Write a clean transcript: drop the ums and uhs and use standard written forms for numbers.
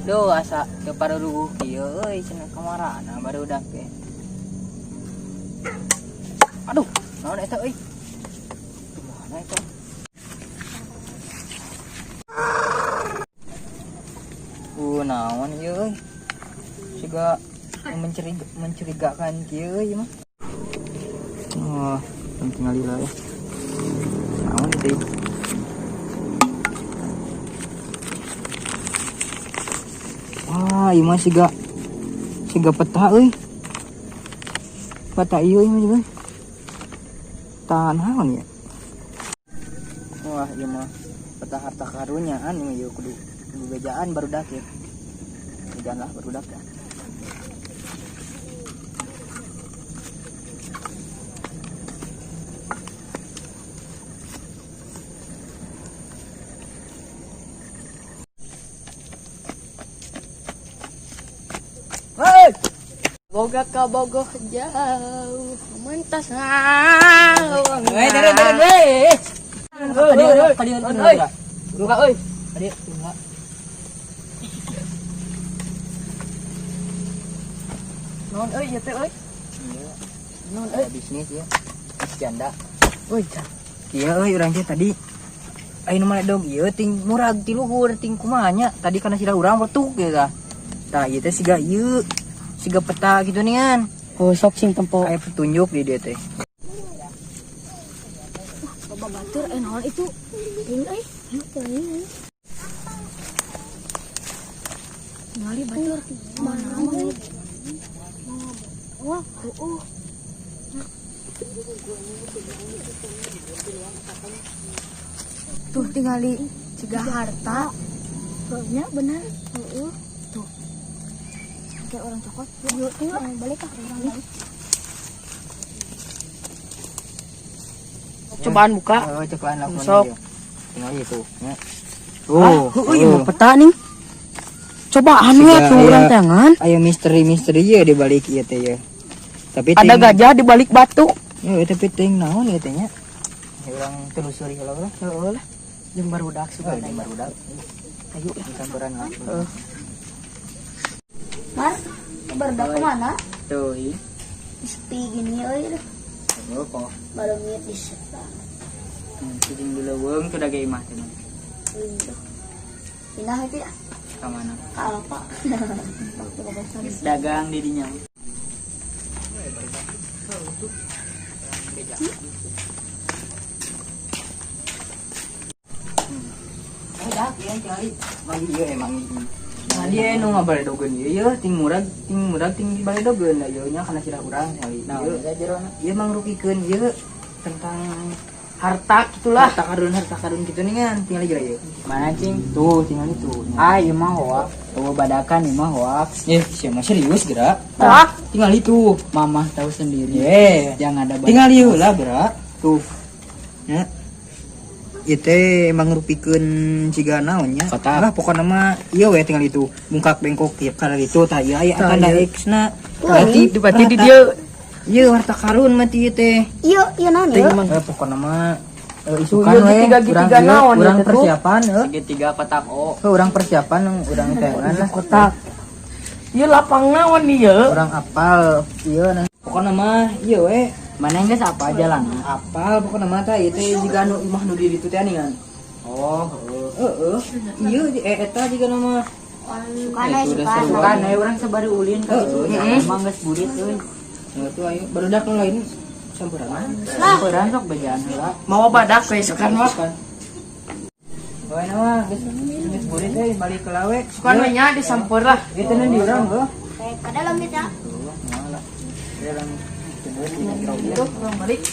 Duh asa teu paruruguh kieu euy cenah kamarana barudak teh. Aduh, naon eta euy? Kumaha eta? Naon ieu euy? Siga mencurigakan kieu euy mah. Oh, penting lah ya. Naon itu? Wah, ieu mah siga peta euy. Peta ieu mah juga. Peta naon ya? Wah, ieu mah peta harta karunyaan ieu kudu bejaan barudak ya. Bejaan lah barudak ya. Hei! Boga ka bogoh jauh mentas ngawang. Hei, deren, hei. Kadieu, euy. Buka euy. Kadieu, tunggu. Naon euy ieu teh euy? Iya. Naon euy? Bisnis ya. Janda. Euy, Iya euy urang teh tadi aya nu maledog ieu ting murag ti luhur ting kumaha nya. Tadi kana sirah urang wetuk ge tah. Tah ieu teh siga ieu. Siga peta gitu nih kan. Oh, sok sing tempo. Aya petunjuk di dia teh. Loba batur naon itu? Ini euy. Ini. Ningali batur mana euy? Wah, heueuh. Tuh tingali siga harta. Nya bener. Heueuh. Tuh. Kayak orang cokot. Yuk, balik ah orang balik. Cobaan buka. Oh, cobaan lakukan. Sok. Tinggal itu. Ya. Oh, heueuh ieu mah peta nih. Cobaan we tuh urang tangan. Ayo misteri-misteri ye di balik ieu teh ye. Tapi ada gajah di balik batu. Ya, tapi ting naon ieu teh nya. Urang telusuri heula lah. Heeh lah. Jeung barudak suka jeung barudak. Ayo disamperan lah. Heeh. Mar, barudak kemana? Tuh, ih. Sepi gini euy. Oh, kok. Baru ngit di sebelah. Cicing di leuweung tuh da ge imah teh. Pindah itu ya? Ka mana? Ka Alfa. Geus dagang di dinya. Dah, ieu cari. Mang ieu emang ieu. Nah, dia nu ngabaledogeun ieu ye ting murag ting dibaledogeun da ieu nya kana sirah urang cari. Nah, ieu ieu mangrukikeun ieu tentang harta gitulah. Harta karun gitu nih kan, tinggal aja ieu. Mana cing? Tuh, tinggal itu. Ah, ieu mah hoak. Tuh badakan ieu mah hoak. Siapa serius geura? Tah, tinggal itu. Mamah tahu sendiri. Ye, yang ada tinggal ieu lah geura. Tuh. Ya. Ieu teh emang ngrupikeun siga naon nya. Lah pokona mah ieu we tinggal itu. Bungkak bengkok tiap kana itu tah ieu aya tanda X-na. Berarti di dieu ieu harta karun mah ieu teh. Ieu ieu naon ieu? Pokona mah isukan we. Segitiga naon urang persiapan heuh. Segitiga kotak O. Heuh, urang persiapan urang teangan lah. Kotak. Ieu lapang naon ieu? Urang apal ieu nah. Pokona mah ieu we. Mana geus apa jalan? Apal pokona mah tah ieu teh jiga anu imah nu di ditu teh aningan. Oh, heeh. Ieu eta jiga nama. Sukana sukana. Sukana urang sabari ulin ka ditu. Emang geus burit euy. Nah, tuh ayo barudak nu lain samperan. Samperan sok bejaan heula. Mawa badak we sukan mah. Bae mah geus burit euy balik ke lawe. Sukan we nya disamper lah. Ieu teh di urang heuh. Kayak ka dalam kita. Tuh, lah. Dalam Itu urang balik.